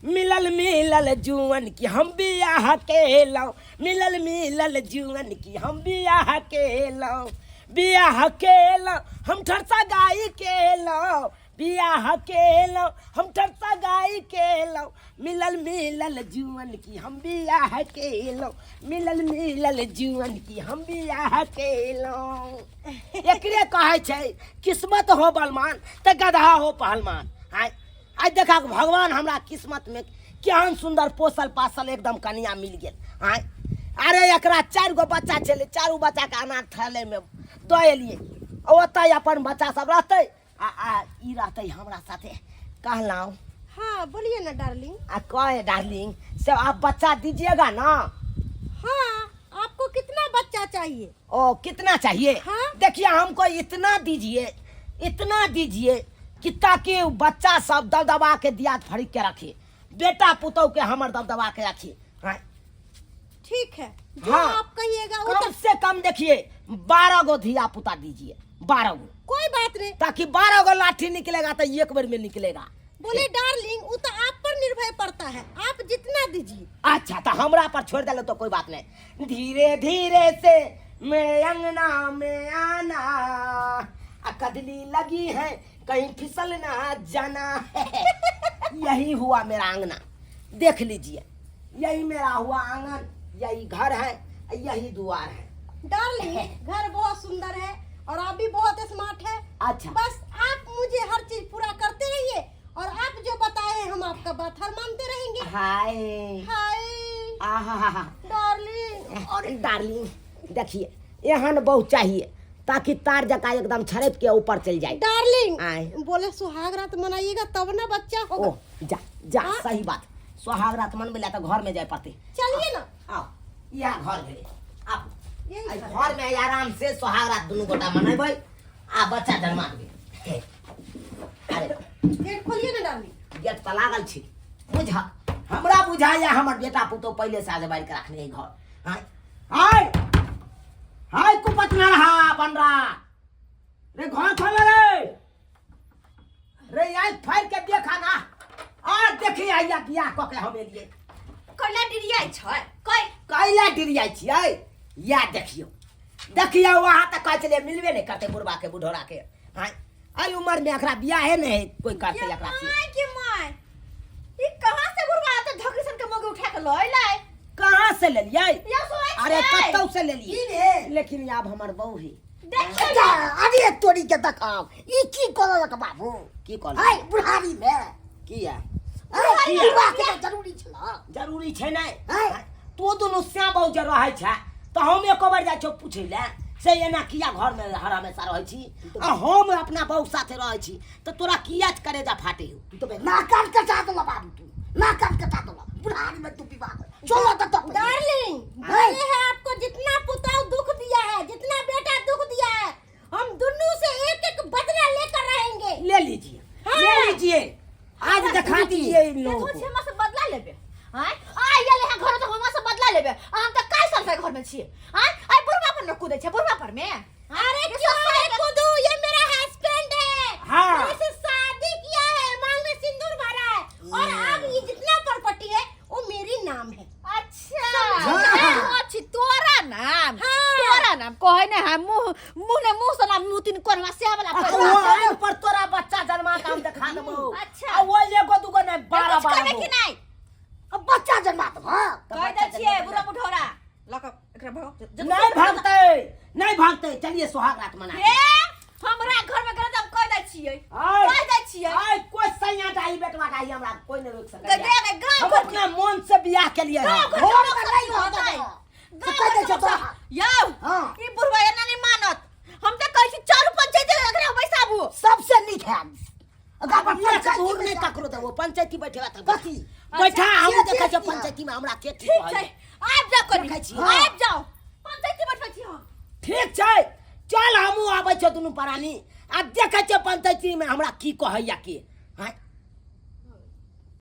मिलल मिलल जुअन की हम बियाह केलहुँ, मिलल मिलल जुअन की हम बियाह केलहुँ, बियाह केलहुँ हम ठरसा गाय केलहुँ, बियाह केलहुँ हम ठरसा गाय केलहुँ, मिलल मिलल जुअन की हम बियाह केलहुँ, मिलल मिलल जुअन की हम बियाह केलहुँ। एकरे कहै छै किस्मत हो बलमान तऽ गधा हो पहलमान। आइ आइ देखा भगवान हमरा किस्मत में केहन सुंदर पोसल पासल एकदम कनिया मिल गेल। आइ अरे एकरा 4 गो बच्चा छलै, चारू बच्चा के अनाथालय में दऽ एलियै, ओतऽ अपन बच्चा सब रहतै आ ई रहतै हमरा साथे। कहलहुँ। हाँ बोलिए ना डार्लिंग। आ कहे डार्लिंग से आप बच्चा दीजिएगा ना? हाँ, आपको कितना बच्चा चाहिए? ओ कितना चाहिए? हाँ? देखिए हमको इतना दीजिए, इतना दीजिए कि ताकि बच्चा सब दबदबा के दिया फरीक के रखे, बेटा पुतोह के हमर दबदबा के रखे। हाँ। ठीक है, जो हाँ। आप कहिएगा वो कम तो से कम देखिए 12 गो धिया पुता दीजिए, 12 गो। कोई बात नहीं, ताकि 12 गो लाठी निकलेगा तो एक बार में निकलेगा। बोले डार्लिंग वो तो आप पर निर्भर पड़ता है, आप जितना दीजिए। अच्छा तो हमरा पर छोड़ दिलो तो कोई बात नहीं। धीरे धीरे से मैं अंगना में आना, आ कदली लगी है कहीं फिसल ना जाना। यही हुआ मेरा अंगना, देख लीजिए यही मेरा हुआ आंगन, यही घर है, यही द्वार है। डार्लिंग घर बहुत सुंदर है और आप भी बहुत स्मार्ट है। अच्छा। बस आप मुझे हर चीज पूरा करते रहिए और आप जो बताए हम आपका बात हर मानते रहेंगे। हाय। हाय। आहा। डार्लिंग। और डार्लिंग देखिए एहन बहुत चाहिए ताकि तार जका एकदम छड़प के ऊपर चल जाए। डार्लिंग आए। बोले सुहाग रात मनाइएगा तब ना बच्चा होगा। ओ जा जा, हाँ? सही बात, सुहाग रात मन मिला तो घर में जाए पड़ते। चलिए ना। आओ यह घर भेले, आओ। यही एहि घर। घर में आराम से सुहाग रात दुनू गोटा मनेबै आ बच्चा जन्मा देबै। अरे गेट खोलिए ना डार्लिंग। गेट तऽ लागल छै, बुझ हमरा बुझाइया हमर बेटा पुतोह पहिले से आजमारि के रखने है घर। हाय हाय हाय कुपतना रहा बनरा रे, घर खोल रे रे, आई फाड़ के देखा ना, आ देखी आइया बियाह कऽ के हम एलियै। कैला डिरियाइ छै? कै कैला डिरियाइ छियै? या देखियौ देखियौ, अहाँ तऽ कहै छलियै मिलबे नहि करतै बुढ़बा के बुढ़ौरा के। हाय एहि उमर में एकरा बियाहे नहि कोई करतै एकरा से। My के my, ई कहाँ से बुढ़बा त धकरी सन के मौगी उठा के लऽ अइलै? कहाँ से लेलियै? या सोच अरे छै। कतौ से लेलियै, की भेल? लेकिन आब हमर बहू है। देखियौ जा, अरे तोरी के देखाओ ई की करलक बाबू? की कहलक? हाय बुढ़ारी में किया? हाय, किया? विवाह के तऽ जरूरी छल। जरूरी छै नहि। हाय। तो दुनू श्याम बाबू जे रहै छै तऽ हम एको बेर जाइ छियौ पूछै लए से एना किया घर में हर हमेशा रहै छी आ हम अपना बहू साथे रहै छी तऽ तोरा किया करेजा फाटे हौ? तू तऽ नाक कान कटा देलह बाबू, तू नाक कान कटा देलह बुढ़ारी में तू विवाह कर। चलो तऽ तब। डार्लिंग हाय। मैंने है आपको जितना पुताव दुख दिया है, जितना बेटा दुख दिया है, हम दोनों से एक एक बदला लेकर रहेंगे। ले लीजिए, हाँ। ले लीजिए, आज दिखा दीजिए इन लोगों देखो को। छी हमरा से बदला लेबे। आय आय गेले हैं घर तो हमरा से बदला लेबे। आ हम त काय साल से घर में छिए। आय आय बुढ़वा पर न कूदे छै, बुढ़वा पर में। अरे क्यों मैं कूदूं, ये मेरा हस्बैंड है। हाँ। मैंने से शादी किया है, मांग में सिंदूर भरा है और अब ये जितना प्रॉपर्टी है वो मेरी नाम है। अच्छा। हाँ। अच्छी तोरा नाम। हाँ। तोरा नाम कहै ने हम मुंह मुंह ने मुंह से नाम मुंह तीन कोनवा से वाला आ पैसा। वो आइ पर तोरा बच्चा जन्मा के हम देखा देबो। अच्छा। आ वो एगो दूगो नहीं, बारह कुछ बारह करबे गो। कि नहीं? अब बच्चा जन्मा देबो। तऽ कह बच्चा दै छियै जन्मा बुढ़ा बुढ़ौरा लऽ कऽ एकरा भगाउ। नहीं भागते, नहीं भागते, चलिए सुहाग रात मना। हे हमरा घर में गलत हम कह दै छियै। आय। कह दै छियै। आय कोई सैया डाही बेटवा डाही हमरा कोई नहीं रोक गदे सकैया। गे, गाँव हम घर अपना मन से बियाह के लिए गाँव घर घर के में लोक नहीं सब होता होतै। है। गाँव तो कह घर दै के छै लोक सब- तोरा। यौ, हाँ। ई बुढ़वा एना नहि मानत। हम तऽ कहै छी चलू पंचायत एकरा बैसाबू। सबसे नीक है। अगर अपन एक पंचायती दूर नहीं बैठा। ककरो देबो, पंचायती बैठेगा तब। कथी? बैठा, हम के देखै छियै के पंचायती में हमरा के ठीक छै, आबि जाउ कनी, देखै छियै। आबि जाउ। पंचायती बैठबै छी हम। ठीक छै, चल हमहूँ आबै छियौ दुनू प्राणी आ देखै छियै पंचायती में हमरा की कहैया के। हाँ?